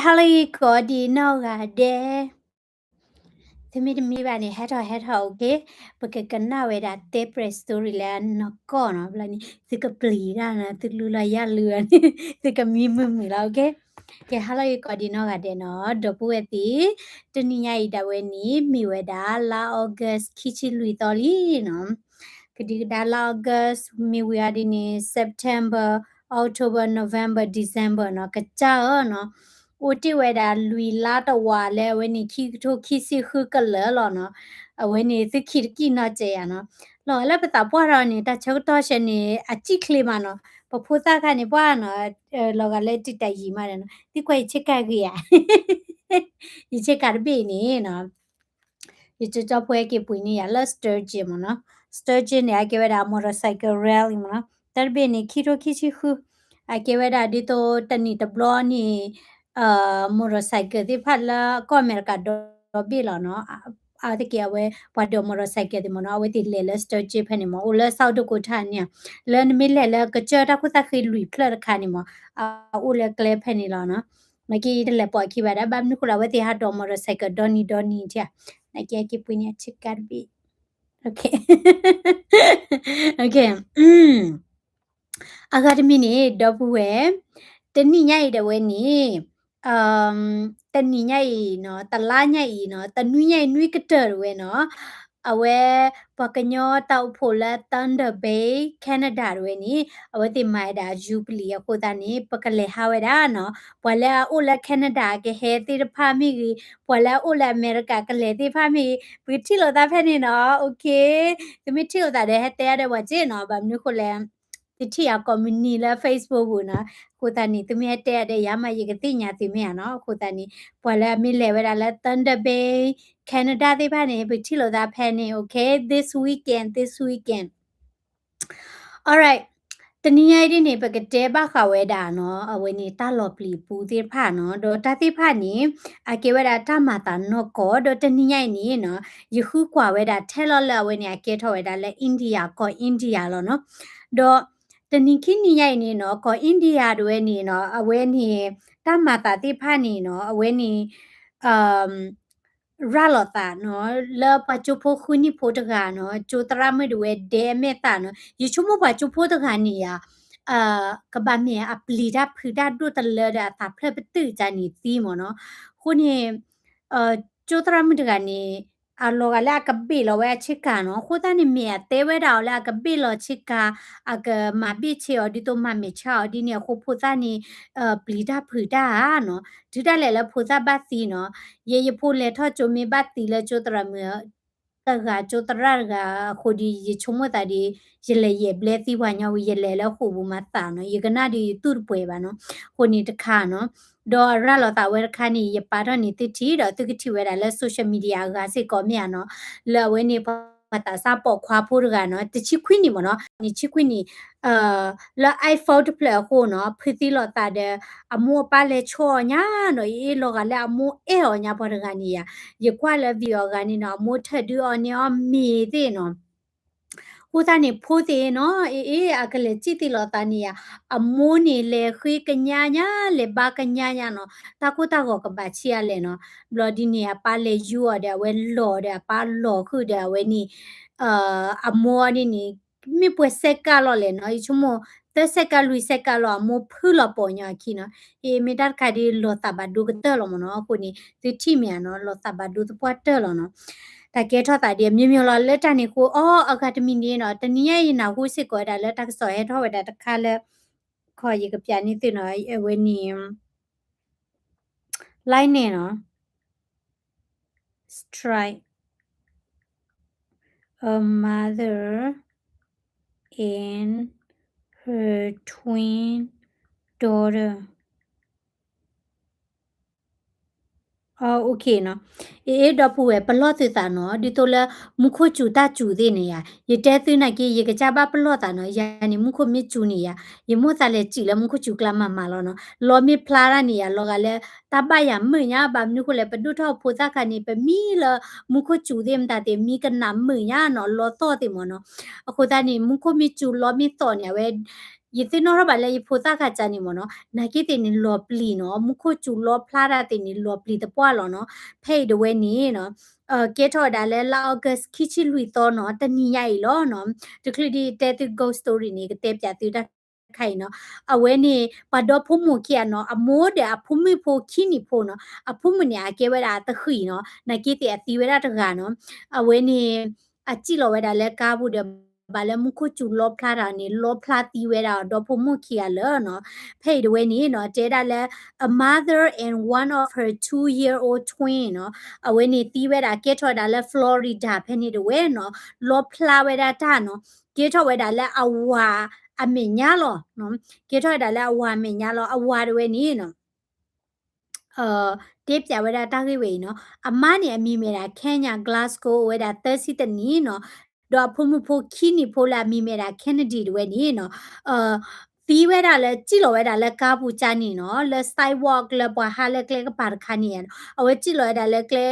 hello ကိးဒံးနီၢ်ဂၤဒဲး, သုမ့ၢ်တမံဘၣ်န့ၣ် ဟဲထီၣ်ဟဲထီၣ် okay, ပကကနၣ်ဝဲဒၣ်တဲပြဲး story လၢနီၢ်ကီၢ်နီၤ, ဘျီန့ၣ် သုကပျံၤတၢ်နီၤ, သုလူလီၤယၢ်လူလီၤန့ၣ် သုကမံမုာ်မုာ်လီၤ okay. ကဲ hello ကိးဒံးနီၢ်ဂၤဒဲးနီၤ, ဒီပုၢ်ဝဲၢ်သ့ၣ်, တနံၤညါအံၤဒၣ်ဝဲန့ၣ် မ့ၢ်ဝဲဒၣ်လါ August ခံဆံလွံၢ်သီလံနီၤ. ကဒံကဒါလါ August မ့ၢ်ဝံၤအီၤဒ်န့ၣ် September, October, November, December နီၤ, ကစၢ်ဧၢနီၤ, အိၣ်တ့ၢ်ဝဲဒၣ်လွံၢ်လါတဝာ်လၢအဝဲန့ၣ် ခံကထိခံဆံဃုကလၢာ်လီၤနီၤ. အဝဲန့ၣ်သုခံတကံၢ်နီၢ်စဲးယၤနီၤ, လီၤလၢပသးပှၢ်ထီၣ်န့ၣ် တၢ်ဆၢကတီၢ်ဆဲန့ၣ် အစံၣ်ချ့မးနီၤ, ပဖိသၣ်ခါန့ၣ်ပှၢ်နီၤ, လီၤဂာ်လၢတံာ်တာ်ယံာ်မးဒီးနီၤ, သံကွၢ်ယဆ့ကၤဂ့ၤဧါ, ယဆ့ကၤတဘ့ၣ်န့ၣ်နီၤ ယကၠီဖဲက့ၤပှ့ၤန့ၢ်ယၤလၢ Sturgis မ့ၢ်နီၤ, Sturgis န့ၣ် အကဲဝဲဒၣ် motorcycle rally မ့ၢ်နီၤ, တၢ်တဘ့ၣ်န့ၣ် ခံထိခံဆံဃု, အကဲဝဲဒၣ်ဒ်သိးတနံၣ်တဘျီန့ၣ် motorcycle သ့ၣ်တဖၣ်လၢကီၢ်အမဲရကၤဒီဘ့ၣ်လီၤနီၤ, အါတက့ၢ်အဝဲပှၤဒိး motorcycle သ့ၣ်မ့ၢ်နီၤ, အဝဲသ့ၣ်လဲၤလၢ Sturgis ဖဲန့ၣ်မ့ၢ် အိၣ်လၢ South Dakota န့ၣ်, လၢနမ့ၢ်လဲၤလၢကစၢၢ်တၢ်ခိၣ်သၣ်ဃ့လွံၢ်ဖျၢၣ်တခါန့ၣ်မ့ၢ် အအိၣ်လၢကျဲဖဲန့ၣ်လီၤနီၤ. နာ်က့တလဲၤပိာ်အခံဘၣ်ဒၣ် ဘၣ်မနုၤဃိလၢအဝဲသ့ၣ်ဟးဒိး motorcycle ဒီနံၤဒီနံၤထံဧါ, နာ်က့အက့ၤပှ့ၤန့ၢ်အဆ့ကၤတဘ့ၣ်, okay, okay. အဂၤတမံၤန့ၣ် ဒီပုၢ်ဝဲၢ်, တနံၤညါအံၤဒၣ်ဝဲန့ၣ်, တနံၤညါအံၤနီၤ, တလါညါအံၤနီၤ, တနွံညါအံၤနွံကတၢၢ်ဒၣ်ဝဲနီၤ, အဝဲ ပှၤကညီတၢ်အိၣ်ဖှိၣ်လၢ Thunder Bay Canada ဒၣ်ဝဲန့ၣ် အဝဲသ့ၣ်မၤဝဲဒၣ် Jubilee အဃိသတးန့ၣ် ပကလဲၤဟးဝဲဒၣ်နီၤ, ပှၤလၢအအိၣ်လၢ Canada ကဟဲသ့ၣ်တဖၣ်မ့ၢ်ဂ့ၤ, ပှၤလၢအအိၣ်လၢအမဲရကၤကလဲၤသ့ၣ်တဖၣ်မ့ၢ်ဂ့ၤ, ပကထံၣ်လိာ်သးဖဲန့ၣ်နီၤ, okay. သုမ့ၢ်ထံၣ်လိာ်သးဒီး ဟဲတဲအါဒီးပှၤစ့နီၤ, ဘၣ်မနုၤဃိလဲၣ် သုထံၣ်ယၤကိးမုၢ်နံၤလၢ Facebook ပူၤနီၤ, အဃိသတးန့ၣ် သုမ့ၢ်ဟဲတဲအါဒီးယၤမး ယကသ့ၣ်ညါသုမ့ၢ်ဧါနီၤ, အဃိသတးန့ၣ် ပှၤလၢအမ့ၢ်လဲၤဝဲဒၣ်လၢ Thunder Bay Canada သ့ၣ်တဖၣ်န့ၣ် ပကထံၣ်လိာ်သးဖဲန့ၣ်, okay, this weekend, this weekend. Alright, တနံၤညါအံၤဒ်န့ၣ် ပကတဲဘၣ်ဃးဝဲဒၣ်နီၤ, အဝဲန့ၣ်တၢ်လီၤပျံၤပူၤသ့ၣ်တဖၣ်နီၤ, ဒီးတၢ်သ့ၣ်တဖၣ်န့ၣ် အကဲဝဲဒၣ်တၢ်မၤသးနီၢ်ကီၢ်, ဒီးတနံၤညါအံၤန့ၣ်နီၤ, ယဃုကွၢ်ဝဲဒၣ်ထဲလီၤလၢအဝဲန့ၣ် အကဲထီၣ်ဝဲဒၣ်လၢ India ကီၢ် India လီၤနီၤ, ဒီးတနံၤခံနံၤညါအံၤန့ၣ်နီၤ, ကီၢ် India ဒၣ်ဝဲန့ၣ်နီၤ, အဝဲန့ၣ် တၢ်မၤသးသ့ၣ်တဖၣ်န့ၣ်နီၤ, အဝဲန့ၣ် ရၤလီၤသးနီၤ, လၢပှၤကၠိဖိဃုနံၣ်ဖိတဂၤနီၤ, ကၠိသရၣ်မုၣ်ဒၣ်ဝဲဒဲအမဲာ်သၣ်နီၤ, ယဆိကမိၣ်ပှၤကၠိဖိတဂၤန့ၣ်ဧါ, ကဘၣ်မ့ၢ်အပျံၤတၢ်ဖုးတၢ်ဒိၣ်တလၢဒီးအသးဖျၢၣ်ပတုာ်တၢ်န့ၣ်သံမ့ၢ်နီၤ, အဃိန့ၣ် ကၠိသရၣ်မုၣ်တဂၤန့ၣ် အလီၤဂာ်လၢအကဘ့ၣ်လီၤဝဲအဆ့ကၤနီၤ, အဃိသတးန့ၣ် မ့ၢ်အတဲဝဲဒၣ်အီၤလၢအကဘ့ၣ်လီၤဆ့ကၤ, အကမၤဘ့ၣ်ဆ့အီၤဒ်သိးမၤမဲာ်ဆှးအီၤဒ်န့ၣ် အဃိဖိသၣ်န့ၣ် ပျံၤတၢ်ဖုးတၢ်ဧါနီၤ, တုၤဒၣ်လဲာ်လၢဖိသၣ်ဘၣ်သံနီၤ, ယဲယဖိလဲၤထီၣ်ကၠိမ့ၢ်ဘၣ်သံလၢကၠိသရၣ်မုၣ် တဂၤကၠိသရၣ်တဂၤအဃိဒီး ယဆိကမိၣ်သးဒီး ယလဲၤယဲၢ်ဘျဲသံပှၤညီဝံၤ ယလဲၤလၢဃိာ်ပူၤမၤသးနီၤ, ယကနၣ်ဒီးယတူၢ်တပှဲၤဘၣ်နီၤ, အဃိန့ၣ်တခါနီၤ, ဒီးအရၤလီၤသးဝဲတခါန့ၣ် ယပာ်ထီၣ်န့ၣ်သုထံၣ်ဒီးသုကထံၣ်ဝဲဒၣ်လၢ social media အဂၤစ့ၢ်ကီးမ့ၢ်ဧါနီၤ, လၢအဝဲန့ၣ်ပှၤသးစၢ်ပိာ်ခွါဖိတဂၤနီၤ, တဆံခွံနံၣ်မ့ၢ်နီၤ, နံၣ်ဆံခွံနံၣ် လၢ iPhone တဖျၢၣ်အဃိနီၤ, ဖုသံလိာ်သးဒီး အမိၢ်အပၢ်လဲၤဆိအီၤညါနီၤ, အ့ၣ် လီၤဂာ်လၢအမိၢ်အဲၣ်အီၤညါပှၤတဂၤန့ၣ်ယါ, ယကွၢ်လၢ video အဂၤန့ၣ်နီၤ, အမိၢ်ထၢၣ်ဒုးအီၤန့ၢ်အီၣ်မ့ၤသ့ၣ်နီၤ, အဃိသတးန့ၣ် ဖိသ့ၣ်နီၤ, အ့ၣ် အ့ၣ် အကလဲၤစံၣ်သံလိာ်သးန့ၣ်ယါ, အမိၢ်န့ၣ်လဲၤဃ့ကညးညါ လဲၤဘါကညးညါနီၤ, တၢ်ကိၢ်တၢ်ဂီၤကဘၣ်ဆံးအါလဲၣ်နီၤ, ဘျီဒ်န့ၣ် အပၢ်လဲၤယူၤအီၤဒီး အဝဲလီၤဒီးအပၢ်လီၤဃုာ်ဒီးအဝဲန့ၣ် အမိၢ်အီၤဒ်န့ၣ် မ့ၢ်ပှဲၤစဲးကါလီၤလဲၣ်နီၤ, ယဆိကမိၣ် သၢစဲးကါလွံၢ်စဲးကါလီၤ အမိၢ်ဖုလီၤပိာ်ညီအခံနီၤ, အ့ၣ် မ့ၢ်တၢ်တခါဒ် လီၤသးဘၣ်ဒိကတၢၢ်လီၤမ့ၢ်နီၤ, အဃိန့ၣ် သုထံၣ်မ့ၢ်ဧါနီၤ, လီၤသးဘၣ်ဒိသပှၢ်တၢၢ်လီၤနီၤ, တၢ်ကဲထီၣ်သးဒ်အမ့ၢ်မ့ၢ်လီၤ လၢတၢ်န့ၣ်အဃိ အီ အဂၤတမံၤန့ၣ်နီၤ, တနံၤညါအံၤနၢ်ဟူစ့ၢ်ကီးဝဲဒၣ်လၢ တၢ်ကစီၣ်ဟဲထီၣ်ဝဲဒၣ်တခါလၢ ခီယကပျးန့ၢ်သုနီၤ, အဝဲန့ၣ် Lightning နီၤ, strike a mother and her twin daughter. အ okay နီၤ, အ့ၣ် ဒီပုၢ်ဝဲၢ် ပလီၢ်သုသးနီၤ, ဒ်သိးလၢ မူခိၣ်စူၤတၢ်စူၤသ့ၣ်န့ၣ်ယါ, ယတဲသုနာ်က့ ယကစၢ်ဘၣ်ပလီၢ်သးနီၤ, ယၤန့ၣ် မူခိၣ်မ့ၢ်စူၤန့ၣ်ယါ, ယမိၣ်သးလဲၤစံးလၢမူခိၣ်စူၤကျါမၤမၤလီၤနီၤ, လီၤမ့ၢ်ဖျါတၢ်န့ၣ်ယါ လီၤဂာ်လၢ တၢ်ဘၣ်ယၤမုာ်ညါ, ဘၣ်မနုၤဃိလဲၣ် ပဒိၣ်ထီၣ်ဖိသၣ်ခါန့ၣ် ပမံလၢ မူခိၣ်စူၤသ့ၣ်မတၤသ့ၣ် မံကနၣ်မုာ်ညါနီၤ, လီၤသီၣ်သ့ၣ်မ့ၢ်နီၤ, အဃိသတးန့ၣ် မူခိၣ်မ့ၢ်စူၤလီၤမ့ၢ်သီၣ်န့ၣ် အဝဲ ယသ့ၣ်နီၣ်ထီၣ်ဘၣ်လၢယဖိသၣ်ခါကၢ်န့ၣ်မ့ၢ်နီၤ, နာ်က့သ့ၣ်န့ၣ်လီၤပျံၤနီၤ, မူခိၣ်စူၤလီဖျါတၢ်သ့ၣ်န့ၣ် လီၤပျံၤသပှၢ်လီၤနီၤ. ဖဲအံၤတဝဲန့ၣ်နီၤ, ကဲထီၣ်ဝဲဒၣ်လၢ လါ August ခံဆံလွံၢ်သီနီၤ, တနံၤညါအံၤလီၤနီၤ. တချုးဒ်တဲသု ghost story န့ၣ် ကတဲပၠးသုတၢ်တခါအံၤနီၤ. အဝဲန့ၣ် ပှၤဒီဖိမိၢ်ခံဂၤနီၤ, အမိၢ်ဒီးအဖိမုၣ်ဖိ ခံနံၣ်ဖိနီၤ. အဖိမုၣ်န့ၣ် အကဲဝဲဒၣ်အသဃံၤနီၤ, နာ်က့သ့ၣ်အသံဝဲဒၣ်တဂၤနီၤ. အဝဲန့ၣ် အစံၣ်လီၤဝဲဒၣ်လၢကါပူၤဒီး ဘၣ်လၢမူခိၣ်စူၤလီဖျါတၢ်န့ၣ် လီဖျါသံဝဲဒၣ်ဒီဖိမိၢ်ခံဂၤလၢာ်နီၤ. ဖဲအံၤတဝဲန့ၣ်နီၤ, တဲဒၣ်လၢ a mother and one of her two-year-old twin နီၤ, အဝဲန့ၣ်သံဝဲဒၣ် ကဲထီၣ်ဝဲဒၣ်လၢ Florida ဖဲန့ၣ်တဝဲနီၤ, လီဖျါဝဲဒၣ်တၢ်နီၤ, ကဲထီၣ်ဝဲဒၣ်လၢအဝၤအမဲာ်ညါလီၤ. ကဲထီၣ်ဝဲဒၣ်လၢအဝၤအမဲာ်ညါလီၤ. အဝၤတဝဲန့ၣ်နီၤ တဲပၠးဝဲဒၣ်တၢ်ဂ့ၢ်ဝဲအံၤနီၤ. အမါန့ၣ်အမံၤမ့ၢ်ဒၣ် Kenya Glasgow အိၣ်ဝဲဒၣ်သၢဆံတနံၣ်နီၤ, ဒီးအဖိမုၣ်ဖိခံနံၣ်ဖိလၢအမံၤမ့ၢ်ဒၣ် Kennedy တဝဲန့ၣ်နီၤ, သံဝဲဒၣ်လၢ စံၣ်လီၤဝဲဒၣ်လၢကါပူၤကၢ်န့ၣ်နီၤ, လၢ sidewalk လၢပှၤဟးလၢကျဲကပၤတခါန့ၣ်, အဝဲစံၣ်လီၤဝဲဒၣ်လၢကျဲ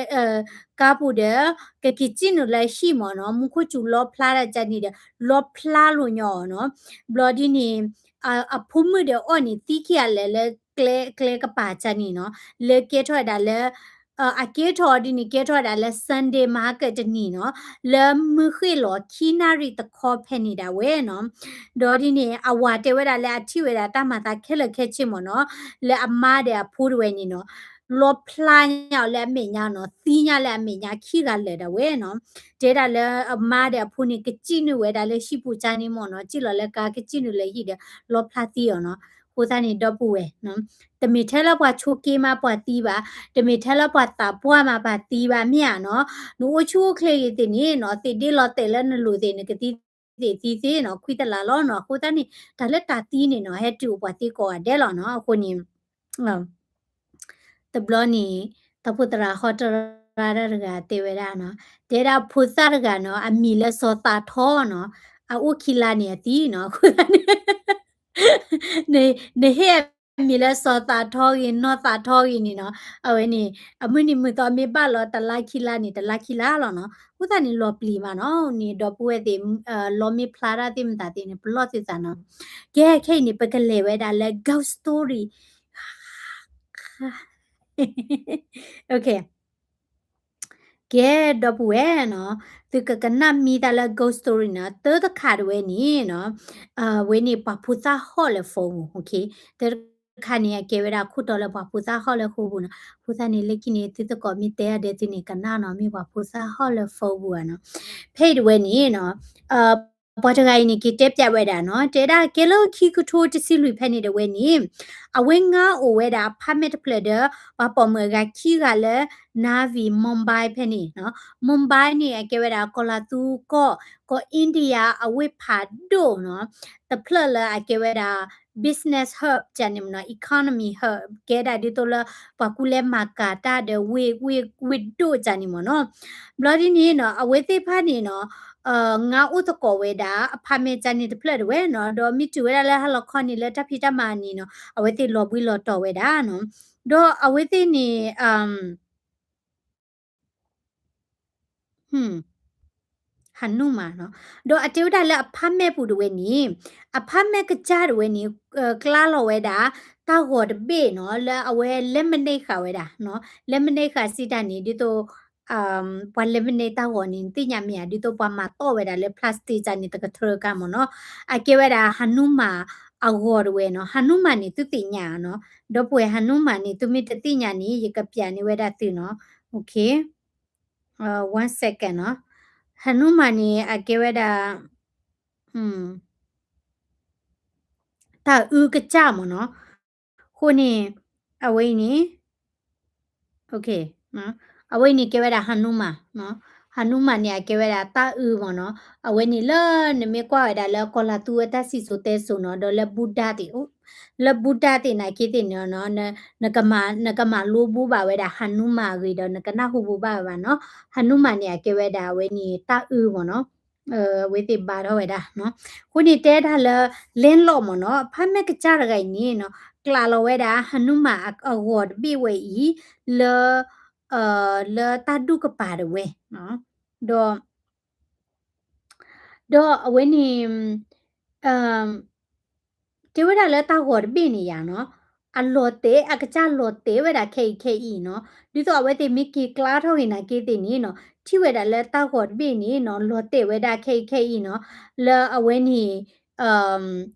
ကါပူၤဒီး ကက့ၤစံၣ်နုာ်လၢဟံၣ်မ့ၢ်နီၤ, မူခိၣ်စူၤလီဖျါတၢ်ကၢ်န့ၣ်ဒီး လီဖျါလိာ်ညီအီၤနီၤ. ဘျီဒ်န့ၣ် အဖိမုၣ်ဒီးအီၤန့ၣ် သံခံဂၤလၢာ်လၢကျဲ ကျဲကပၤကၢ်န့ၣ်နီၤ, လၢကဲထီၣ်ဝဲဒၣ်လၢ အကဲထီၣ်ဒ်န့ၣ် ကဲထီၣ်ဝဲဒၣ်လၢ Sunday မဟါကတနံၤနီၤ, လၢမုၢ်ဃ့ၢ်လီၤခံနၣ်ရံၣ်တခီဖဲန့ၣ်ဒၣ်ဝဲနီၤ. ဒီးဒ်န့ၣ် အဝၤတဲဝဲဒၣ်လၢအထံၣ်ဝဲဒၣ်တၢ်မၤသးခဲလၢာ်ခဲဆ့မ့ၢ်နီၤ, လၢအမါဒီးအဖိတဝဲန့ၣ်နီၤ, လီဖျါညါအီၤလၢအမဲာ်ညါနီၤ, သံညါလၢအမဲာ်ညါခံဂၤလၢာ်ဒၣ်ဝဲနီၤ. တဲဒၣ်လၢအမါဒီးအဖိန့ၣ် ကစံၣ်နုာ်ဝဲဒၣ်လၢဟံၣ်ပူၤကၢ်န့ၣ်မ့ၢ်နီၤ, စံၣ်လီၤလၢကါ ကစံၣ်နုာ်လၢဟံၣ်ဒီး လီဖျါသံအီၤနီၤ. အဃိသတးန့ၣ် ဒီပုၢ်ဝဲၢ် တမ့ၢ်ထဲလၢပှၤဆိးက့မးပှၤသံဘၣ်, တမ့ၢ်ထဲလၢပှၤသးပှၢ်မးပှၤသံဘၣ် မ့ၢ်ဧါနီၤ. နအိၣ်ဆူၣ်အိၣ်ချ့ဂ့ၤသ့ၣ်န့ၣ်နီၤ, သ့ၣ်ဒ့လီၤတဲာ်လၢနလိၤသ့ၣ် နကသံသ့ၣ်သံသ့နီၤ, ခွံတလးလီၤနီၤ. အဃိသတးန့ၣ် တၢ်လၢတၢ်သံန့ၣ်နီၤ ဟဲတုၤအိၣ်ပှၤသ့ကိးဂၤဒဲးလီၤနီၤ. အဃိန့ၣ် တဘျီန့ၣ် တၢ်ဖိသရၣ်ဟီတရၣ်တၢ်တဂၤတဲဝဲဒၣ်နီၤ, တဲဒၣ်ဖိသၣ်တဂၤနီၤ, အမံၤလၢစီၤသးထီနီၤ, အအိၣ်ခံလါန့ၣ်အသံနီၤ. အဃိသတးန့ၣ် နဟ့ၣ်အမံၤလၢစီၤသးထီဂ့ၤ နီၢ်သးထီဂ့ၤန့ၣ်နီၤ, အဝဲန့ၣ် အမုၢ်နံၤမုၢ်သီမ့ၢ်ဘၣ်လီၤတလါခံလါန့ၣ် တလါခံလါလီၤနီၤ. အဃိသတးန့ၣ် လီၤပျံၤမးနီၤ, န့ၣ်ဒီပုၢ်ဝဲၢ်သ့ၣ် လီမ့ၢ်ဖျါတၢ်သ့ၣ်မတၤသ့ၣ်န့ၣ် ပလီၢ်သုသးနီၤ. ကဲ ခဲအံၤန့ၣ် ပကလဲၤဝဲဒၣ်လၢ ghost story ကဲ ဒီပုၢ်ဝဲၢ်နီၤ, သုကကနၣ်မံသးလၢ ghost story နီၤ, တၢ်တခါတဝဲန့ၣ်နီၤ, အဝဲန့ၣ်ပှၤဖိသၣ်ဟီၣ်လၢ phone ပူၤ, တၢ်တခါန့ၣ် အကဲဝဲဒၣ်ခိၣ်တီလၢပှၤဖိသၣ်ဟီၣ်လၢဃိာ်ပူၤနီၤ. အဃိသတးန့ၣ် လၢခံန့ၣ် သုသကိးမ့ၢ်တဲအဒဲးသုန့ၣ် ကနၣ်နီၤ, မ့ၢ်ပှၤဖိသၣ်ဟီၣ်လၢ phone ပူၤဧါနီၤ. ဖဲအံၤတဝဲန့ၣ်နီၤ ပှၤတဂၤအံၤန့ၣ် က့ၤတဲပၠးဝဲဒၣ်နီၤ, တဲဒၣ်ကဲလၢခံကထိတဆံလွံၢ်ဖဲန့ၣ်တဝဲန့ၣ်, အဝဲငါအိၣ်ဝဲဒၣ် apartment တဖျၢၣ်ဒီး ပှၤပိာ်မုၣ်အဂၤခံဂၤလၢ Navi Mumbai ဖဲန့ၣ်နီၤ. Mumbai န့ၣ် အကဲဝဲဒၣ်ကီၢ်လၤသူကီၢ်, ကီၢ် India အဝ့ၢ်ဖးဒိၣ်နီၤ, တဖျၢၣ်လၢအကဲဝဲဒၣ် business hub ကန့ၣ်မ့ၢ်နီၤ, economy hub ကဲဒၣ်ဒ်သိးလၢ ပှၤကူလဲမၤကၤတၢ်ဒီးဝ့ၢ်, ဝ့ၢ်, ဝ့ၢ်ဒိၣ်ကန့ၣ်မ့ၢ်နီၤ. ဘျီဒ်န့ၣ်နီၤ အဝဲသ့ၣ်တဖၣ်န့ၣ်နီၤ ငါအိၣ်သကိးဝဲဒၣ် apartment ကန့ၣ်တဖျၢၣ်တဝဲနီၤ, ဒီးမ့ၢ်တုၤဝဲဒၣ်လၢဟါလီၤခီန့ၣ် လၢတၢ်ဖံးတၢ်မၤန့ၣ်နီၤ အဝဲသ့ၣ်လီၤဘှံးလီၤတီၤဝဲဒၣ်နီၤ. ဒီးအဝဲသ့ၣ်န့ၣ် ဟနူမးနီၤ, ဒီးအတဲဝဲဒၣ်လၢ apartment ပူၤတဝဲန့ၣ်, apartment ကစၢ်တဝဲန့ၣ် ကျါလီၤဝဲဒၣ် တၢ်ဂီၤတဘ့ၣ်နီၤ လၢအဝဲ laminate ဃာ်ဝဲဒၣ်နီၤ, laminate ဃာ်စံးတၢ်န့ၣ် ဒ်သိး ပှၤ laminate တၢ်ဂီၤန့ၣ် နသ့ၣ်ညါမ့ၢ်ဧါ, ဒ်သိးပှၤမၤတီၢ်ဝဲဒၣ်လၢ plastic ကန့ၣ် တကထြၢကါမ့ၢ်နီၤ, အကဲဝဲဒၣ် ဟနူမး အဂီၤတဝဲနီၤ. ဟနူမးန့ၣ် သုသ့ၣ်ညါနီၤ, ဒီပုၢ်ဝဲၢ် ဟနူမးန့ၣ် သုမ့ၢ်တသ့ၣ်ညါန့ၣ် ယကပျးန့ၢ်ဝဲဒၣ်သုနီၤ. Okay, one second နီၤ, ဟနူမးန့ၣ် အကဲဝဲဒၣ် တၢ်အုကစၢ်မ့ၢ်နီၤ. အဃိန့ၣ် အဝဲအံၤန့ၣ် အဝဲအံၤန့ၣ်ကဲဝဲဒၣ် ဟနူမး, ဟနူမးန့ၣ် အကဲဝဲဒၣ်တၢ်အုမ့ၢ်နီၤ. အဝဲန့ၣ်လၢနမ့ၢ်ကွၢ်ဝဲဒၣ်လၢကီၢ်လၤသူအတၢ်စံၣ်စိၤတဲစိၤနီၤ, ဒီးလၢ Buddha သ့ၣ်, လၢ Buddha သ့ၣ်နာ်က့သ့ၣ်န့ၣ်နီၤ, နကမၤလိဘူးဘၣ်ဝဲဒၣ် ဟနူမးအဂ့ၢ်ဒီး နကနၢ်ဟူဘူးဘၣ်ဝဲဘၣ်နီၤ. ဟနူမးန့ၣ် အကဲဝဲဒၣ်အဝဲန့ၣ် တၢ်အုမ့ၢ်နီၤ. အဝဲသ့ၣ်ဘါထီၣ်ဝဲဒၣ်နီၤ. အဃိန့ၣ်တဲဒၣ်လၢ landlord မ့ၢ်နီၤ, apartment ကစၢ်တဂၤအံၤန့ၣ်နီၤ, ကျးလီၤဝဲဒၣ် ဟနူမးအဂီၤတဘ့ၣ်ဝဲအံၤ လၢ လၢတၢ်ဒူၣ်ကပၤတဝဲ, ဒီး ဒီးအဝဲန့ၣ် အ တဲဝဲဒၣ်လၢတၢ်ဂီၤတဘ့ၣ်န့ၣ်ယါနီၤ, အလီၤတဲာ် အကစၢ်လီၤတဲာ်ဝဲဒၣ်ခဲအံၤခဲအံၤနီၤ, ဒ်သိးအဝဲသ့ၣ်မ့ၢ်က့ၤကျါထီၣ်ဂ့ၤနာ်က့သ့ၣ်န့ၣ်နီၤ, ထံၣ်ဝဲဒၣ်လၢတၢ်ဂီၤတဘ့ၣ်န့ၣ်နီၤ လီၤတဲာ်ဝဲဒၣ်ခဲအံၤခဲအံၤနီၤ, လၢအဝဲန့ၣ်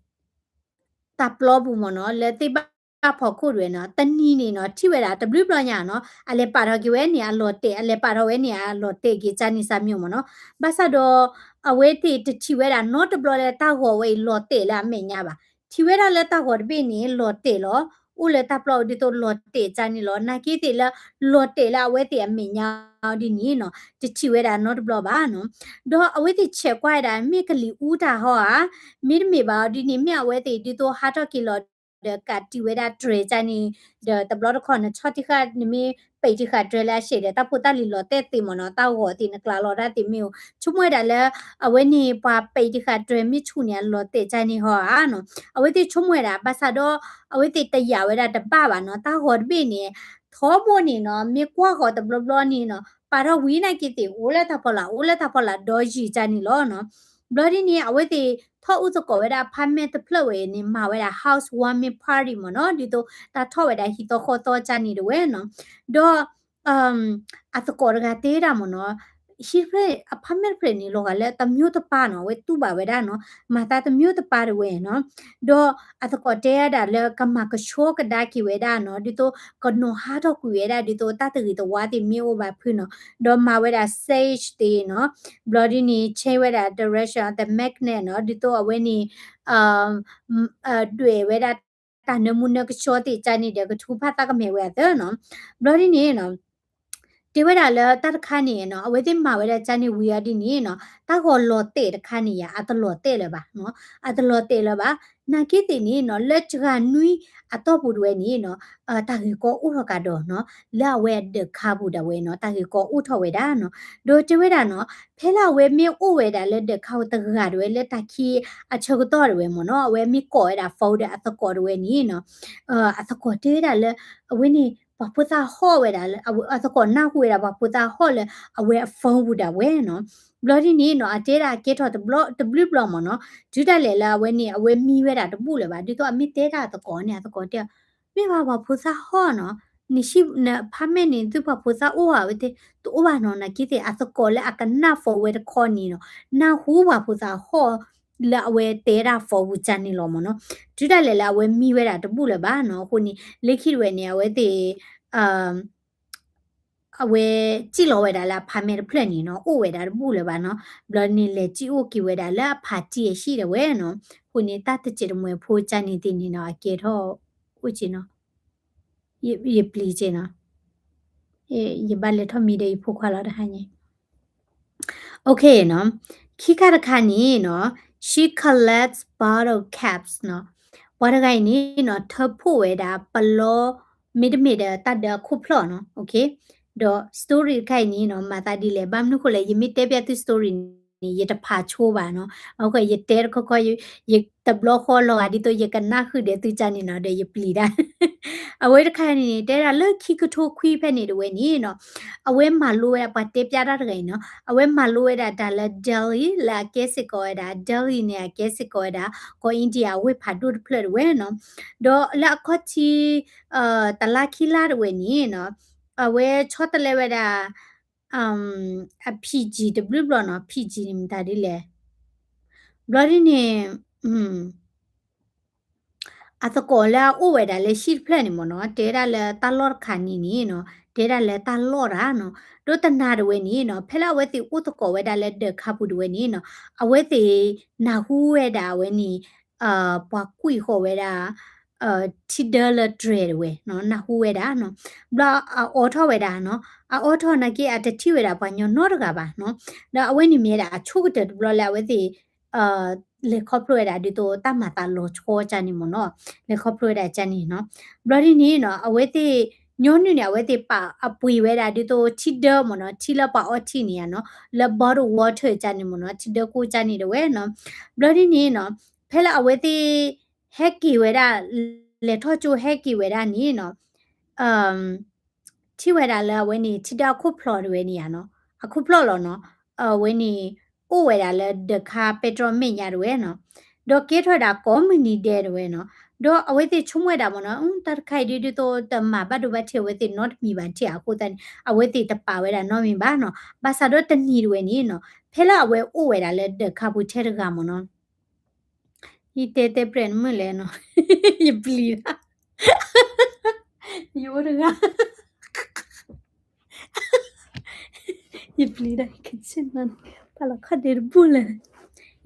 တၢ်ပျီပူၤမ့ၢ်နီၤ, လၢသ့ၣ်ဘၣ်ဖီခိၣ်တဝဲနီၤ, တနံၤန့ၣ်နီၤ ထံၣ်ဝဲဒၣ်တဘျုးဘျီညါနီၤ, အလဲၤပာ်ထီၣ်က့ၤဝဲန့ၣ် အလီၤတဲာ် အလဲၤပာ်ထီၣ်ဝဲန့ၣ် အလီၤတဲာ်က့ၤကၢ်န့ၣ်စၢ်မ့ၢ်မ့ၢ်နီၤ, ဘၣ်ဆၣ်ဒီး အဝဲသ့ၣ်တထံၣ်ဝဲဒၣ်နီတဘျီလၢတၢ်ဂီၤဝဲအံၤလီၤတဲာ်လၢအမဲာ်ညါဘၣ်, ထံၣ်ဝဲဒၣ်လၢတၢ်ဂီၤတဘ့ၣ်န့ၣ် လီၤတဲာ်လီၤ, အိၣ်လၢတၢ်ပျီဒ်သိးလီၤတဲာ်ကၢ်န့ၣ်လီၤ, နာ်က့သ့ၣ်လၢ လီၤတဲာ်လၢအဝဲသ့ၣ်အမဲာ်ညါအီၤဒ်န့ၣ်နီၤ, တထံၣ်ဝဲဒၣ်နီတဘျီဘၣ်နီၤ, ဒီးအဝဲသ့ၣ်ဆဲးကွၢ်ဝဲဒၣ် မ့ၢ်ကလံၤအူတၢ်ဟီဧါ, မ့တမ့ၢ်ဘၣ်အီၤဒ်န့ၣ် မ့ၢ်အဝဲသ့ၣ်ဒ်သိးဟးထီၣ်က့ၤလီၤ ဒီးကးတံာ်ဝဲဒၣ်တြဲၤကၢ်န့ၣ်, ဒီးတဘျီတခီၣ်န့ၣ် ဆီတံၢ်ဃာ်န့ၣ်မ့ၢ်ပံာ်တံၢ်ဃာ်တြဲၤလၢအရှဲဒီး တၢ်ဖိတၢ်လံၤလီၤတဲာ်သ့မ့ၢ်နီၤ, တၢ်ဂီၤသ့ၣ်နကျါလီၤတၢ်သ့မ့ၢ်အိၣ်, ဆိကမိၣ်ဝဲဒၣ်လၢ အဝဲန့ၣ်ပှၤပံာ်တံၢ်ဃာ်တြဲၤမ့ၢ်ဆူၣ်န့ၣ် အလီၤတဲာ်ကၢ်န့ၣ်ဟီဧါနီၤ, အဝဲသ့ၣ်ဆိကမိၣ်ဝဲဒၣ် ဘၣ်ဆၣ်ဒီး အဝဲသ့ၣ်တယာ်ဝဲဒၣ်တဘၣ်ဘၣ်နီၤ, တၢ်ဂီၤတဘ့ၣ်န့ၣ် ထီဘိန့ၣ်နီၤ မ့ၢ်ကွၢ်ဃီၤတဘျီဘျီန့ၣ်နီၤ ပာ်ထီၣ်ဝံၤနာ်က့သ့ၣ် အိၣ်လၢတၢ်ဖီလာ် အိၣ်လၢတၢ်ဖီလာ်ဒီယံာ်ကၢ်န့ၣ်လီၤနီၤ, ဘျီဒ်န့ၣ် အဝဲသ့ၣ်ထီၣ်အုၣ်သကိးဝဲဒၣ် apartment တဖျၢၣ်ဝဲန့ၣ် မၤဝဲဒၣ် housewarming party မ့ၢ်နီၤ, ဒ်သိးတၢ်ထီၣ်ဝဲဒၣ်ဟံၣ်သီဃီသီကၢ်န့ၣ်တဝဲနီၤ, ဒီး အသကိးတဂၤတဲဒၣ်မ့ၢ်နီၤ, ဟံၣ်တဖျၢၣ် apartment တဖျၢၣ်န့ၣ် လီၤဂာ်လၢတမျိုးတပါနီၤ, အဝဲတူၢ်ဘၣ်ဝဲဒၣ်နီၤ, မၤသးတမျိုးတပါတဝဲနီၤ, ဒီးအသကိးတဲဒၣ်လၢကမၤကဆှီကဒါက့ၤဝဲဒၣ်နီၤ, ဒ်သိးကနီၤဟးထီၣ်ကွံာ်ဝဲဒၣ် ဒ်သိးတၢ်တဂ့ၤတဝါသ့ၣ်မ့ၢ်အိၣ်ဘၣ်ဖုးနီၤ, ဒီးမၤဝဲဒၣ် sage သ့ၣ်နီၤ, ဘျီဒ်န့ၣ် change ဝဲဒၣ် direction of the magnet နီၤ, ဒ်သိးအဝဲန့ၣ် ဒွဲၣ်ဝဲဒၣ်တၢ်နၢမူနၢကဆှီသ့ၣ်ကၢ်န့ၣ်ဒီး ကထုကဖၣ်သးကမဲာ်ဝဲအသၢနီၤ, ဘျီဒ်န့ၣ်နီၤ တဲဝဲဒၣ်လၢတၢ်တခါန့ၣ်နီၤ အဝဲသ့ၣ်မၤဝဲဒၣ်ကၢ်န့ၣ်ဝံၤအီၤဒ်န့ၣ်နီၤ တၢ်ဂီၤလီၤတဲာ်တခါန့ၣ်ယါ အတလီၤတဲာ်လၢၤဘၣ်နီၤ, အတလီၤတဲာ်လၢၤဘၣ်, နာ်က့သ့ၣ်န့ၣ်နီၤ လၢစှၤနွံအတီၢ်ပူၤတဝဲန့ၣ်နီၤ တၢ်ဂ့ၢ်ကီအိၣ်ထီၣ်ကဒီးနီၤ, လၢအဝဲအဒၢးခါပူၤဒၣ်ဝဲနီၤ တၢ်ဂ့ၢ်ကီအိၣ်ထီၣ်ဝဲဒၣ်နီၤ, ဒီးတဲဝဲဒၣ်နီၤ ဖဲလၢအဝဲမ့ၢ်အိၣ်ဝဲဒၣ်လၢဒၢးခါပူၤတဂၤတဝဲလၢတၢ်ခံအဆၢကတီၢ်တဝဲမ့ၢ်နီၤ အဝဲမ့ၢ်ကိးဝဲဒၣ် phone ဒီးအသကိးတဝဲန့ၣ်နီၤ အသကိးတဲဝဲဒၣ်လၢ အဝဲန့ၣ် ပှၤဖိသၣ်ဟီၣ်ဝဲဒၣ်လၢ အသကိးနၢ်ဟူဝဲဒၣ်ပှၤဖိသၣ်ဟီၣ်လၢအဝဲအ phone ပူၤဒၣ်ဝဲနီၤ, ဘျီဒ်န့ၣ်နီၤ အတဲဒၣ်အကဲထီၣ်တဘျီတဘျုးဘျီမ့ၢ်နီၤ, တုၤဒၣ်လဲာ်လၢအဝဲန့ၣ် အဝဲမံဝဲဒၣ်တဘူၣ်လၢၤဘၣ် ဒ်သိးအမ့ၢ်တဲဒၣ်အသကိးန့ၣ် အသကိးတဲ မ့ၢ်ဘၣ်ပှၤဖိသၣ်ဟီၣ်နီၤ, နဟံၣ်န apartment န့ၣ် သုပှၤဖိသၣ်အိၣ်ဧါ ဝဲတဲ တအိၣ်ဘၣ်နီၤ နာ်က့သ့ၣ် အသကိးလၢအကနၣ် phone ဝဲတခီန့ၣ်နီၤ နၢ်ဟူပှၤဖိသၣ်ဟီၣ်လၢအဝဲတဲဒၣ် phone ပူၤကၢ်န့ၣ်လီၤမ့ၢ်နီၤ, တုၤဒၣ်လဲာ်လၢအဝဲမံဝဲဒၣ်တဘူၣ်လၢၤဘၣ်နီၤ, အဃိန့ၣ် လၢခံတဝဲန့ၣ် အဝဲသ့ၣ် အဝဲစံၣ်လီၤဝဲဒၣ်လၢအ apartment တဖျၢၣ်န့ၣ်နီၤ အိၣ်ဝဲဒၣ်တဘူၣ်လၢၤဘၣ်နီၤ, ဘျီန့ၣ်လဲၤစံၣ်အိၣ်က့ၤဝဲဒၣ်လၢအဖါတံၢ်အဟံၣ်ဒၣ်ဝဲနီၤ, အဃိန့ၣ် တၢ်တစဲးတမှဲၤဖိကၢ်န့ၣ်သ့ၣ်န့ၣ်နီၤ အကဲထီၣ်အိၣ်က့ၤနီၤ, ယပျံၤက့ၤနီၤ, ယဘၣ်လဲၤထီၣ်မံဒီးယဖိခွါလီၤတဟါညါ OK နီၤ, ခံခါတခါန့ၣ်နီၤ she collects bottle caps နီၤ, ပှၤတဂၤအံၤန့ၣ်နီၤ ထၢဖှိၣ်ဝဲဒၣ်ပလီ မ့တမ့ၢ်ဒီးတၢ်ဒၢးအခိၣ်ဖျီၣ်နီၤ, OK, ဒီး story တခါအံၤန့ၣ်နီၤ မၤသးဒ်လဲၣ် ဘၣ်မနုၤဃိလဲၣ် ယမ့ၢ်တဲပျဲသု story န့ၣ် ယတဖးဆိဘၣ်နီၤ, အဃိယတဲတခီခီ ယတဘျီဃီလီၤဂာ်ဒ်သိးယကနၣ်ဃုာ်ဒီးသုကၢ်န့ၣ်နီၤ ဒီးယပျံၤတၢ် အဝဲတခါန့ၣ် တဲဒၣ်လၢခံကထိခွံဖဲန့ၣ်တဝဲန့ၣ်နီၤ, အဝဲမၤလိဝဲဒၣ်ပှၤတဲပျဲတၢ်တဂၤအံၤနီၤ, အဝဲမၤလိဝဲဒၣ်တၢ်လၢ Delhi လၢအကဲစ့ၢ်ကီးဝဲဒၣ် Delhi န့ၣ် အကဲစ့ၢ်ကီးဝဲဒၣ် ကီၢ် India အဝ့ၢ်ဖးဒိၣ်တဖျၢၣ်တဝဲနီၤ, ဒီးလၢအခီၣ်ထံး တလါခံလါတဝဲန့ၣ်နီၤ, အဝဲဆီတလဲဝဲဒၣ် အ PG တဘျုးဘျီနီၤ, PG န့ၣ်မတၤဒ်လဲၣ်, ဘျီဒ်န့ၣ် အသကိးလၢအအိၣ်ဝဲဒၣ်လၢဟံၣ်တဖျၢၣ်န့ၣ်မ့ၢ်နီၤ, တဲဒၣ်လၢတၢ်လီၢ်တခါန့ၣ်န့ၣ်နီၤ, တဲဒၣ်လၢတၢ်လီၢ်တၢ်နီၤ, ဒီးတနၤတဝဲန့ၣ်နီၤ, ဖဲလၢအဝဲသ့ၣ်အိၣ်သကိးဝဲဒၣ်လၢဒၢးခါပူၤတဝဲန့ၣ်နီၤ, အဝဲသ့ၣ်နၢ်ဟူဝဲဒၣ်အဝဲန့ၣ် ပှၤကွံာ်ဃီၤဝဲဒၣ် ထံဒၢလၢတြဲၤတဝဲနီၤ, နၢ်ဟူဝဲဒၣ်နီၤ, ဘျီအအိးထီၣ်ဝဲဒၣ်နီၤ, အအိးထီၣ်နာ်က့အတထံၣ်ဝဲဒၣ်ပှၤညီနီတဂၤဘၣ်နီၤ, ဒီးအဝဲန့ၣ်မ့ၢ်ဝဲဒၣ်အဆိကတၢၢ်တဘျီလၢအဝဲသ့ၣ် လဲၤခီဖျိဝဲဒၣ်ဒ်သိးတၢ်မၤသးလီၤဆီကၢ်န့ၣ်မ့ၢ်နီၤ, လဲၤခီဖျိဝဲဒၣ်ကၢ်န့ၣ်နီၤ, ဘျီဒ်န့ၣ်နီၤ အဝဲသ့ၣ် ညီနုၢ်န့ၣ် အဝဲသ့ၣ်ပာ်အပှ့ၤဝဲဒၣ်ဒ်သိးထံဒၢမ့ၢ်နီၤ, ထံလၢပှၤအီထံန့ၣ်ဧါနီၤ, လၢ bottle water ကၢ်န့ၣ်မ့ၢ်နီၤ, ထံဒၢကိၢ်ကၢ်န့ၣ်တဝဲနီၤ, ဘျီဒ်န့ၣ်နီၤ, ဖဲလၢအဝဲသ့ၣ် ဟဲက့ၤဝဲဒၣ် လဲၤထီၣ်ကၠိဟဲက့ၤဝဲဒၣ်န့ၣ်နီၤ ထံၣ်ဝဲဒၣ်လၢအဝဲန့ၣ် ထံဒၢအခိၣ်ဖျီၣ်တဝဲန့ၣ်ဧါနီၤ, အခိၣ်ဖျီၣ်လီၤနီၤ, အဝဲန့ၣ် အိၣ်ဝဲဒၣ်လၢဒၢးခါပဲတြီမဲာ်ညါတဝဲနီၤ, ဒီးကဲထီၣ်ဝဲဒၣ်ကိးမုၢ်နံၤဒဲးတဝဲနီၤ. ဒီးအဝဲသ့ၣ်ဆိကမိၣ်ဝဲဒၣ်မ့ၢ်နီၤ, တၢ်တခါအံၤဒ်သိးတမၤဘၣ်ဒိဘၣ်ထံးအဝဲသ့ၣ်နီတမံၤဘၣ်ထံၣ်အဃိသတးန့ၣ် အဝဲသ့ၣ်တပာ်ဝဲဒၣ်နီတမံၤဘၣ်နီၤ. ဘၣ်ဆၣ်ဒီးတနံၤတဝဲန့ၣ်နီၤ, ဖဲလၢအဝဲအိၣ်ဝဲဒၣ်လၢဒၢးခါပူၤထဲတဂၤမ့ၢ်နီၤ ယတဲတဲပြဲၣ်နမုၢ်လဲၣ်နီၤ, ယပျံၤတၢ်, ယအိၣ်တဂၤ, ယပျံၤတၢ် ယကဆ့ၣ်နီၤ, ပာ်လီၤခီၣ်ဒ့တဘူၣ်လဲၣ်,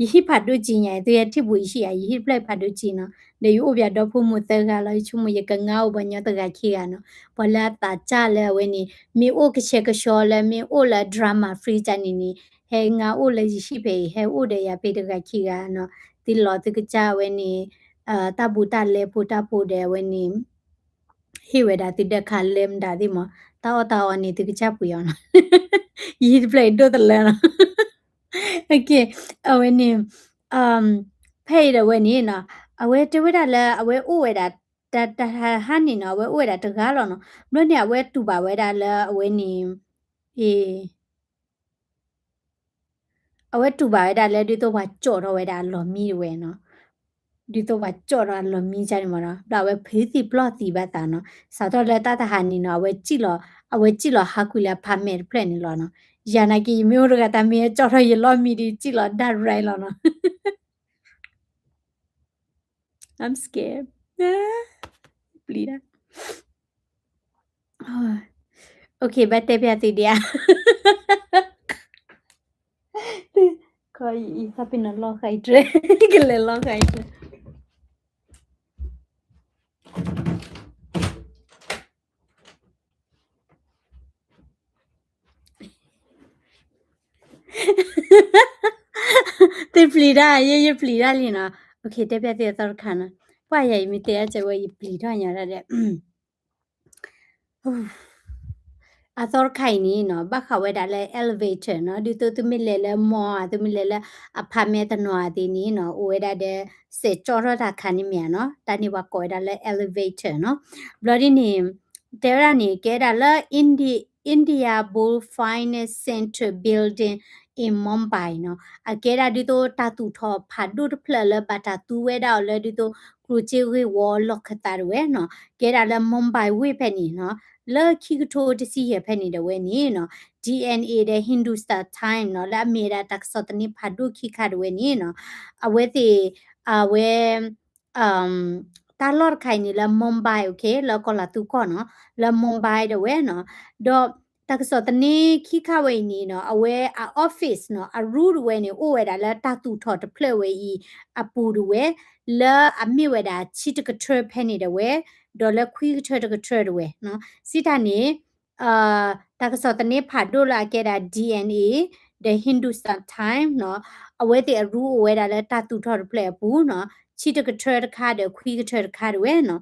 ယဟံၣ်ဖးဒိၣ်ကံညါ သုဟဲထံၣ်ဘူးယဟံၣ်ဧါ, ယဟံၣ်တဖျၢၣ်ဖးဒိၣ်ကံနီၤ, ဒီးယအိၣ်ပၠးဒီဖိမိၢ်သၢဂၤလီၤ, ယဆိကမိၣ်ယကငါအိၣ်ပှၤညီတဂၤခံဂၤနီၤ, ပှၤလၢအသးစၢ်လၢအဝဲန့ၣ် မ့ၢ်အိၣ်ကဆှဲကဆှီလၢမ့ၢ်အိၣ်လၢ drama free ကန့ၣ်န့ၣ် ဟဲငါအိၣ်လၢယဟံၣ်ဖဲအံၤ ဟဲအိၣ်ဒီးယၤဖဲတဂၤခံဂၤနီၤ, သုလီၤသုကစၢ်အဝဲန့ၣ် တၢ်ဘူးတၢ်လဲဖိတၢ်ဖိဒီးအဝဲန့ၣ် ဟ့ၣ်ဝဲဒၣ်သုဒၢးခါလၢမတၤသ့ၣ်မး, တၢ်အီၣ်တၢ်အီန့ၣ် သုကစၢ်ပှ့ၤအီၤနီၤ, ယဟံၣ်တဖျၢၣ်အံၤဒိၣ်တလၢနီၤ, အဝဲန့ၣ် ဖဲအံၤဒီးအဝဲန့ၣ်နီၤ, အဝဲတဲဝဲဒၣ်လၢအဝဲအိၣ်ဝဲဒၣ် တဟါန့ၣ်နီၤ အဝဲအိၣ်ဝဲဒၣ်တဂၤလီၤနီၤ, ဘျီန့ၣ် အဝဲတူၢ်ဘၣ်ဝဲဒၣ်လၢအဝဲန့ၣ် အဝဲတူၢ်ဘၣ်ဝဲဒၣ်လၢဒ်သိးပှၤကၠီၣ်ထီၣ်ဝဲဒၣ်အလီၢ်မံတဝဲနီၤ, ဒ်သိးပှၤကၠီၣ်ထီၣ်အလီၢ်မံကန့ၣ်မ့ၢ်နီၤ, ဒီးအဝဲဖုးသံၣ်ပျီၢ်သံဘၣ်သးနီၤ, စးထီၣ်လၢတၢ်တဟါန့ၣ်နီၤ အဝဲစံၣ်လီၤ, အဝဲစံၣ်လီၤဟးကွံာ်လၢအ apartment တဖျၢၣ်န့ၣ်လီၤနီၤ, ယၤနာ်က့ ယမ့ၢ်အိၣ်တဂၤတၢ်မ့ၢ်ကၠီၣ်ထီၣ်ယလီၢ်မံဒီး စံၣ်လီၤဒၣ်ရဲလီၤနီၤ I'm scared. ပျံၤတၢ်. Okay, ဘၣ်တဲပျးသုဒံးဧါ. ခီအံၤ သးပ့ၤနီၣ်လီၤဃာ်အံၤတြဲၤ, ကလဲၤလီၤဃာ်အံၤတြဲၤ. သုပျံၤတၢ်, ယဲယပျံၤတၢ်လံနီၤ. Okay, တဲပျးသုအသီတခါနီၤ. ပှၤယၤအံၤမ့ၢ်တဲအကဲဝဲ ယပျံၤထီၣ်ညါဒၣ်ဒဲး. အသီတခါအံၤန့ၣ်နီၤ ဘၣ်ဃးဝဲဒၣ်လၢ elevator နီၤ, ဒ်သိးသုမ့ၢ်လဲၤလၢ mall ဧါ, သုမ့ၢ်လဲၤလၢ apartment တနီၤဧါသ့ၣ်န့ၣ်နီၤ, အိၣ်ဝဲဒၣ်ဒီး စဲးကၠီထီၣ်တၢ်ခါန့ၣ်မ့ၢ်ဧါနီၤ, တၢ်န့ၣ်ပှၤကိးဝဲဒၣ်လၢ elevator နီၤ. ဘျီဒ်န့ၣ် တဲဝဲဒၣ်န့ၣ် ကဲဒၣ်လၢ Indi- India Bull Fitness Centre Building in Mumbai နီၤ, အကဲဒၣ်ဒ်သိးတၢ်သူၣ်ထီၣ်ဖးဒိၣ်တဖျၢၣ်လၢ ဘၣ်တၢ်သူဝဲဒၣ်အီၤလၢဒ်သိး ကျိၣ်စ့ဂ့ၢ်ဝီလီၢ်ခၢၣ်သးတဝဲနီၤ, ကဲဒၣ်လၢ Mumbai ဝ့ၢ်ဖဲန့ၣ်နီၤ, လၢခံကထိတဆံယဲၢ်ဖဲန့ၣ်တဝဲန့ၣ်နီၤ, D N A ဒီး Hindustan Times နီၤ, လၢအမ့ၢ်ဝဲဒၣ်တၢ်ကစီၣ်သန့ဖးဒိၣ်ခံခါတဝဲန့ၣ်နီၤ, အဝဲသ့ၣ် အဝဲ တၢ်လီၢ်တခါအံၤန့ၣ်လၢ Mumbai, okay, လၢကီၢ်လၤသူကီၢ်နီၤ, လၢ Mumbai တဝဲနီၤ, ဒီးတၢ်ကစီၣ်သန့ခံခါဝဲအံၤန့ၣ်နီၤ, အဝဲအ office နီၤ, အ room တဝဲန့ၣ် အိၣ်ဝဲဒၣ်လၢတၢ်သူၣ်ထီၣ်တဖျၢၣ်ဝဲအံၤ အပူၤတဝဲ, လၢအမ့ၢ်ဝဲဒၣ်ဆံတကထၢဖဲန့ၣ်တဝဲ, ဒီးလၢခွံကထၢတကထၢတဝဲနီၤ, စံးတၢ်န့ၣ် တၢ်ကစီၣ်သန့ဖးဒိၣ်လၢအကဲဒၣ် D N A ဒီး Hindustan Times နီၤ, အဝဲသ့ၣ်အ room အိၣ်ဝဲဒၣ်လၢတၢ်သူၣ်ထီၣ်တဖျၢၣ်အပူၤနီၤ, ဆံတကထၢတခါဒီးခွံကထၢတခါတဝဲနီၤ.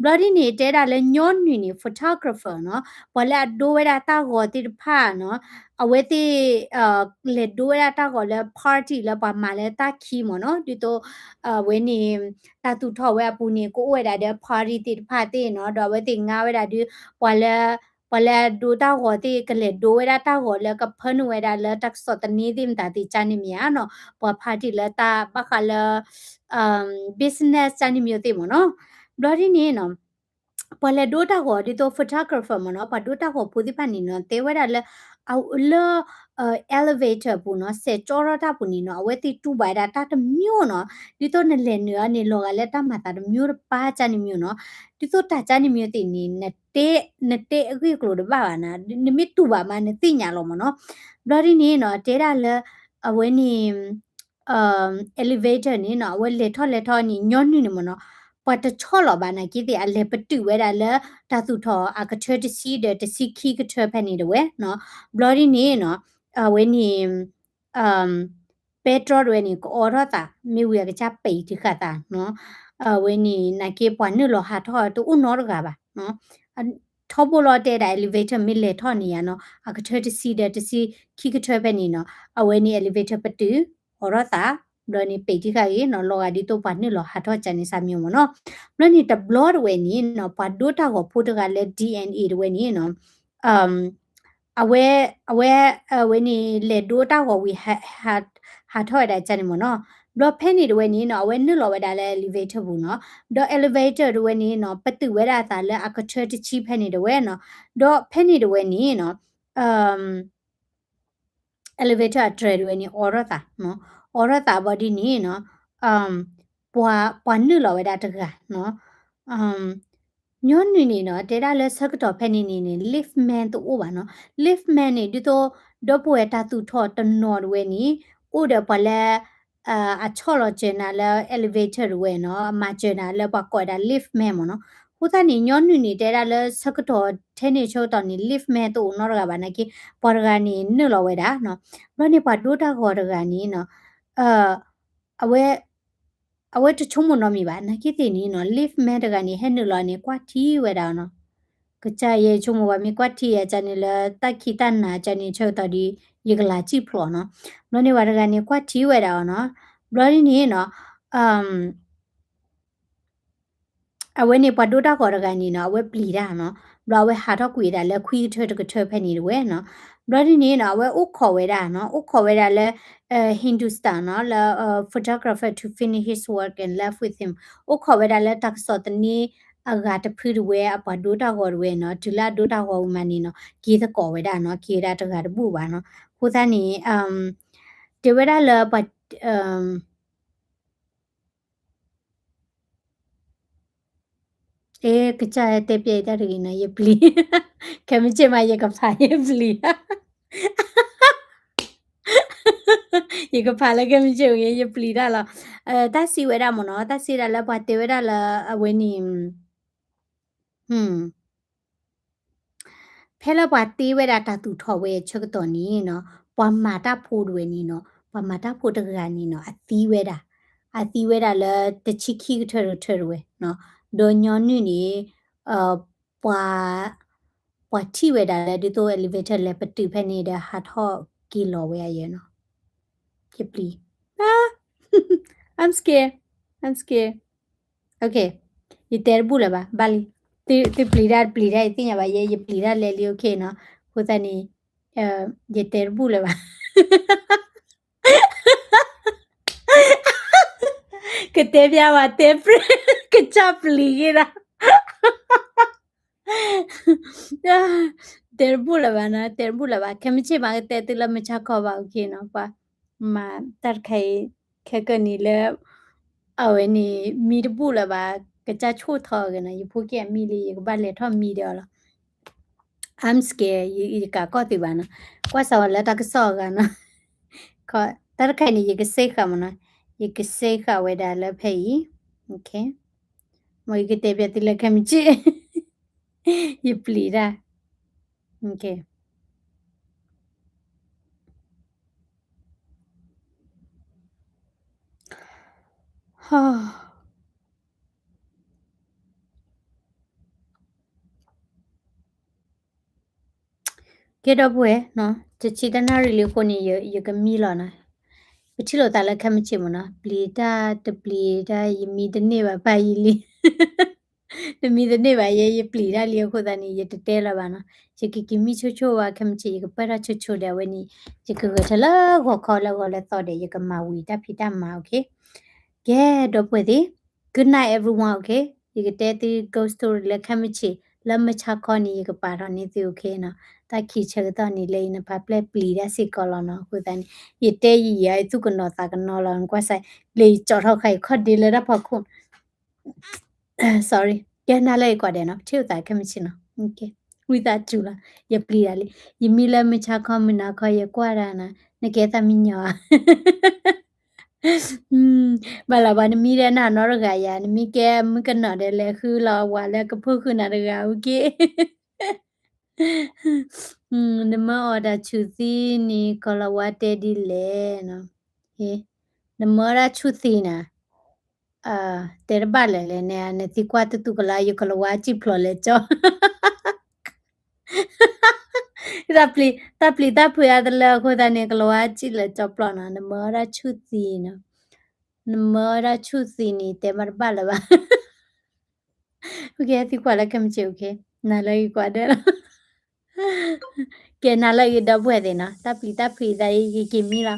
ဘျီဒ်န့ၣ် တဲဒၣ်လၢညီနုၢ်န့ၣ် photographer နီၤ, ပှၤလၢအဒိဝဲဒၣ်တၢ်ဂီၤသ့ၣ်တဖၣ်နီၤ, အဝဲသ့ၣ် လဲၤဒိဝဲဒၣ်တၢ်ဂီၤလၢ party လၢပှၤမၤလၢတၢ်ခံမ့ၢ်နီၤ, ဒ်သိး အဝဲန့ၣ် တၢ်သူၣ်ထီၣ်ဝဲအပူၤန့ၣ် ကအိၣ်ဝဲဒၣ်ဒီး party သ့ၣ်တဖၣ်သ့ၣ်နီၤ, ဒီးအဝဲသ့ၣ်ငါဝဲဒၣ်ဒုး ပှၤလၢ ပှၤလၢအဒိတၢ်ဂီၤသ့ၣ် ကလဲၤဒိဝဲဒၣ်တၢ်ဂီၤလၢကဖၢနုာ်ဝဲဒၣ်လၢတၢ်ကစီၣ်သန့သ့ၣ်မတၤသ့ၣ်ကန့ၣ်မ့ၢ်ဧါနီၤ, ပှၤ party လၢတၢ်ဘၣ်ဃးလၢ business ကန့ၣ်မ့ၢ်သ့ၣ်မ့ၢ်နီၤ. ဘျီဒ်န့ၣ်နီၤ ပှၤလဲၤဒိတၢ်ဂီၤ ဒ်သိး photographer မ့ၢ်နီၤ, ပှၤဒိတၢ်ဂီၤဖိသ့ၣ်တဖၣ်န့ၣ်နီၤ တဲဝဲဒၣ်လၢ လၢ elevator အပူၤနီၤ, စဲးကၠီထီၣ်တၢ်ပူၤန့ၣ်နီၤ, အဝဲသ့ၣ်တူၢ်ဘၣ်ဝဲဒၣ်တၢ်တမျိုးနီၤ, ဒ်သိးနလဲၤနုာ်အီၤန့ၣ် လီၤဂာ်လၢတၢ်မၤသးတမျိုးတပါကန့ၣ်မ့ၢ်နီၤ, ဒ်သိးတၢ်ကန့ၣ်မ့ၢ်သ့ၣ်န့ၣ် နတဲ နတဲအဂ့ၢ်အကျိၤတဘၣ်ဘၣ်နီၤ, နမ့ၢ်တူၢ်ဘၣ်မး နသ့ၣ်ညါလီၤမ့ၢ်နီၤ. ဘျီဒ်န့ၣ်နီၤ တဲဒၣ်လၢ အဝဲန့ၣ် elevator န့ၣ်နီၤ အဝဲလဲၤထီၣ်လဲၤထီၣ်န့ၣ် ညီနုၢ်န့ၣ်မ့ၢ်နီၤ, ပှၤတဆီၣ်လီၤဘၣ်နာ်က့သ့ၣ် အလဲၤပတုာ်ဝဲဒၣ်လၢ တၢ်သူၣ်ထီၣ်အကထၢတဆံဒီးတဆံခံကထၢဖဲန့ၣ်တဝဲနီၤ. ဘျီဒ်န့ၣ်နီၤ အဝဲန့ၣ် ပဲတြီတဝဲန့ၣ် ကအိးထီၣ်သး မ့ၢ်ဝံၤအကစၢ်ပံာ်တံၢ်ဃာ်သးနီၤ. အဝဲန့ၣ် နာ်က့ပှၤနုာ်လီၤဟးထီၣ်တအိၣ်နီတဂၤဘၣ်နီၤ. ထီဘိလီၤတဲဒၣ် elevator မ့ၢ်လဲၤထီၣ်န့ၣ်ယါနီၤ အကထၢတဆံဒီးတဆံခံကထၢဖဲန့ၣ်နီၤ အဝဲန့ၣ် elevator ပတုာ် အိးထီၣ်သး ဘျီန့ၣ် ပံာ်တံၢ်ဃာ်ဂ့ၤနီၤ လီၤဂာ်ဒ်သိးပှၤနုာ်လီၤဟးထီၣ်ကန့ၣ်စၢ်မ့ၢ်မ့ၢ်နီၤ. ဘျီန့ၣ်တဘျီတဝဲန့ၣ်နီၤ ပှၤဒိတၢ်ဂီၤဖိတဂၤလၢ DNA တဝဲန့ၣ်နီၤ အဝဲ အဝဲ အဝဲန့ၣ် လဲၤဒိတၢ်ဂီၤဝံၤ ဟးထီၣ်ဝဲဒၣ်ကန့ၣ်မ့ၢ်နီၤ ဘျီဖဲန့ၣ်တဝဲန့ၣ်နီၤ အဝဲနုာ်လီၤဝဲဒၣ်လၢ elevator ပူၤနီၤ, ဒီး elevator တဝဲန့ၣ်နီၤ ပတုာ်ဝဲဒၣ်အသးလၢအကထၢတဆံဖဲန့ၣ်တဝဲနီၤ, ဒီးဖဲန့ၣ်တဝဲန့ၣ်နီၤ elevator အတြဲၤတဝဲန့ၣ် အိးထီၣ်သး, အိးထီၣ်သးဘီဒ်န့ၣ်နီၤ, ပှၤနုာ်လီၤဝဲဒၣ်တဂၤနီၤ, ညီနုၢ်န့ၣ်နီၤ တဲဒၣ်လၢဆၢကတီၢ်ဖဲန့ၣ်န့ၣ်န့ၣ် lift man တအိၣ်ဘၣ်နီၤ, lift man န့ၣ် ဒ်သိး ဒီပုၢ်ဝဲၢ်တၢ်သူၣ်ထီၣ်တနီၤတဝဲန့ၣ် အိၣ်ဒီးပှၤလၢ အဆီၣ်လီၤစၢၤနၤလၢ elevator တဝဲနီၤ, အမၤစၢၤနၤလၢပှၤကိးဝဲဒၣ် lift man မ့ၢ်နီၤ, အဃိသတးန့ၣ် ညီနုၢ်န့ၣ် တဲဒၣ်လၢဆၢကတီၢ်ထဲန့ၣ်ဆၢကတီၢ်န့ၣ် lift man တအိၣ်နီတဂၤဘၣ်နာ်က့ ပှၤတဂၤန့ၣ်နုာ်လီၤဝဲဒၣ်နီၤ, ဘျီန့ၣ်ပှၤဒိတၢ်ဂီၤတဂၤန့ၣ်နီၤ အဝဲ အဝဲတဆိကမိၣ်နီတမံၤဘၣ်, နာ်က့သ့ၣ်န့ၣ်နီၤ lift man တဂၤန့ၣ် ဟဲနုာ်လီၤန့ၣ် ကွၢ်ထံဝဲဒၣ်အီၤနီၤ, ကစၢ်ယဲဆိကမိၣ်ဝဲမ့ၢ်ကွၢ်ထံအကန့ၣ်လၢတၢ်ခံးတၢ်နၤကန့ၣ် ဆၢကတီၢ်ဒီး ယကလၤစံၣ်ဖျိးနီၤ, ဘျီန့ၣ်ပှၤတဂၤန့ၣ် ကွၢ်ထံဝဲဒၣ်အီၤနီၤ, ဘျီန့ၣ်နီၤ အဝဲန့ၣ်ပှၤဒိတၢ်ဂီၤတဂၤန့ၣ်နီၤ အဝဲပျံၤတၢ်နီၤ, ဘျီအဝဲဟးထီၣ်ကွံာ်ဒၣ်လၢ ခွံကထၢတကထၢဖဲန့ၣ်တဝဲနီၤ, ဘျီဒ်န့ၣ်နီၤ အဝဲအိၣ်ခိးဝဲဒၣ်နီၤ အိၣ်ခိးဝဲဒၣ်လၢ Hindustan နီၤ လၢ photographer to finish his work and left with him အိၣ်ခိးဝဲဒၣ်လၢတၢ်ကစီၣ်သန့အဂၤတဖုတဝဲ အပှၤဒိတၢ်ဂီၤတဝဲနီၤ, တုၤလၢအဒိတၢ်ဂီၤဝံၤမးန့ၣ်နီၤ က့ၤသကိးဝဲဒၣ်နီၤ, က့ၤဝဲဒၣ်တဂၤတဘူၣ်ဘၣ်နီၤ, အဃိသတးန့ၣ် တဲဝဲဒၣ်လၢပှၤ အဲ ကစၢ်တဲပျဲယတၢ်တဂ့ၤနီၤ ယပျံၤ, ခဲမုၢ်ဆ့ၣ်မး ယကဖး ယပျံၤ, ယကဖးလၢခဲမုၢ်ဆ့ၣ်ဂ့ၤ ယပျံၤတၢ်လီၤ, တၢ်စံးဝဲဒၣ်မ့ၢ်နီၤ တၢ်စံးဒၣ်လၢပှၤတဲဝဲဒၣ်လၢအဝဲန့ၣ် ဖဲလၢပှၤတ့ဝဲဒၣ်တၢ်သူၣ်ထီၣ်ဝဲဆၢကတီၢ်န့ၣ်နီၤ ပှၤမၤတၢ်ဖိတဝဲန့ၣ်နီၤ ပှၤမၤတၢ်ဖိတဂၤန့ၣ်နီၤ အသံဝဲဒၣ်, အသံဝဲဒၣ်လၢတဆံခံကထၢတကထၢတဝဲနီၤ, ဒီးညီနုၢ်န့ၣ် ပှၤ ပှၤထံၣ်ဝဲဒၣ်လၢဒ်သိး elevator လဲၤပတုာ်ဖဲန့ၣ်ဒီးဟးထီၣ်က့ၤလီၤဝဲအယဲနီၤ, ယပျံၤ, I'm scared, I'm scared, okay, ယတဲတဘူၣ်လၢၤဘၣ်, ဘၣ်လံ, သုပျံၤတၢ်တပျံၤတၢ် ယသ့ၣ်ညါဘၣ်ယဲ ယပျံၤတၢ်လဲၤလံ okay နီၤ, အဃိသတးန့ၣ် ယတဲတဘူၣ်လၢၤဘၣ် ကတဲပျဲဝဲတဲ ကစၢ်ပျံၤဂ့ၤဒၣ်, တဲတဘူၣ်လၢၤဘၣ်နီၤ တဲတဘူၣ်လၢၤဘၣ် ခဲမုၢ်ဆ့ၣ်မးကတဲသုလၢမုၢ်ဆါခီဘၣ် okay နီၤ, ပှၤ မၤတၢ်တခါအံၤ ခဲကနံၤလၢ အဝဲန့ၣ် မံတဘူၣ်လၢၤဘၣ် ကစၢ်ဆိၣ်ထီၣ်ဂ့ၤနီၤ ယဖိကဲအမံလံ ယကဘၣ်လဲၤထီၣ်မံဒီးအီၤလီၤ I'm scared ယကးကီၢ်သ့ဘၣ်နီၤ, ကွၢ်စးဝဲလၢတၢ်ကစီၣ်အဂၤနီၤ, တၢ်တခါအံၤန့ၣ် ယကစ့ဃာ်မ့ၢ်နီၤ, ယကစ့ဃာ်ဝဲဒၣ်လၢဖဲအံၤ, မ်ယကတဲပျဲသုလၢခဲမုၢ်ဆ့ၣ်, ယပျံၤတၢ်, okay. ကဲဒီပုၢ်ဝဲၢ်နီၤ, တဆံတနၣ်ရံၣ်လံအဃိန့ၣ် ယကမံလီၤနီၤ, ပထံၣ်လိာ်သးလၢခဲမုၢ်ဆ့ၣ်မ့ၢ်နီၤ, ပျံၤတၢ်တပျံၤတၢ် ယမံတန့ၢ်ဘၣ် ဖးယံာ်လံ တမံတန့ၢ်ဘၣ် ယဲယပျံၤတၢ်လံအဃိသတးန့ၣ် ယတတဲလၢၤဘၣ်နီၤ, ယကက့ၤမံဆိဆိဘၣ် ခဲမုၢ်ဆ့ၣ် ယကပၢၢ်ထီၣ်ဆိဆိဒီးအဝဲန့ၣ် ယကဂဲၤထၢၣ်လၢဂီၤခီလၢဂီၤလၢသီဒီး ယကမၤဝံၤတၢ်ဖံးတၢ်မၤ okay. ကဲ ဒီပုၢ်ဝဲၢ်သ့ၣ် good night everyone, okay. ယကတဲသု ghost story လၢခဲမုၢ်ဆ့ၣ် လၢမုၢ်ဆါခီန့ၣ် ယကပာ်ထီၣ်န့ၢ်သု okay နီၤ, တၢ်ခံးဆၢကတီၢ်န့ၣ် လၢအံၤနပာ်ပျဲပျံၤတၢ်စ့ၢ်ကီးလီၤနီၤ, အဃိသတးန့ၣ် ယတဲယံာ်ယံာ် ယသူၣ်ကနီၤသးကနီၤလီၤ နကွၢ်စး လၢယကၠီထီၣ်ခါအံၤ ခီၣ်ဒ့လၢတၢ်ဖီခိၣ် sorry, ကဲနၤလၢယကွၢ်ဒဲးနီၤ, ပထံၣ်လိာ်သးခဲမုၢ်ဆ့ၣ်နီၤ, ဝံသးစူၤလီၤ, ယပျံၤတၢ်လံ, ယမံလၢမုၢ်ဆါခီမုၢ်နၤခီ ယကွၢ်တၢ်နီၤ, နကဲသးမံညီဧါ ဘၣ်လီၤဘၣ် နမံဒီးနၤနီတဂၤယၤ, နမံကဲမုၣ်ကနီၤဒီးလဲၤဃုလီၤဝၤလၢကဖိၣ်ဃုာ်နၤတဂၤ okay. နမၢအီၣ်တၢ်ဆူၣ်သံန့ၣ် ကီၤလၤဝါတဲဒ်လဲၣ်နီၤ, နမၢအီၣ်တၢ်ဆူၣ်သံနၤ တဲတဘၣ်လၢၤလဲၣ်န့ၣ် နသံကွၢ်တတူၢ်ကလာ် ယကီၤလၤဝါစံၣ်ဖျိးလဲၤကၠီ တၢ်ပျံၤတၢ်ဖုးအါတလၢအဃိသတးန့ၣ် ကီၤလၤဝါစံၣ်လဲၤကၠီပျီနီၤ, နမၢအီၣ်တၢ်ဆူၣ်သံနီၤ, နမၢအီၣ်တၢ်ဆူၣ်သံန့ၣ် တဲမးတဘၣ်လၢၤဘၣ် okay သံကွၢ်လၢခဲမုၢ်ဆ့ၣ် okay နၤလၢယကွၢ်ဒဲးလီၤ, ကဲနၤလၢယဒီပုၢ်ဝဲၢ်သ့ၣ်နီၤ, တၢ်ပျံၤတၢ်ဖုးသးအံၤ ယက့ၤမံလီၤ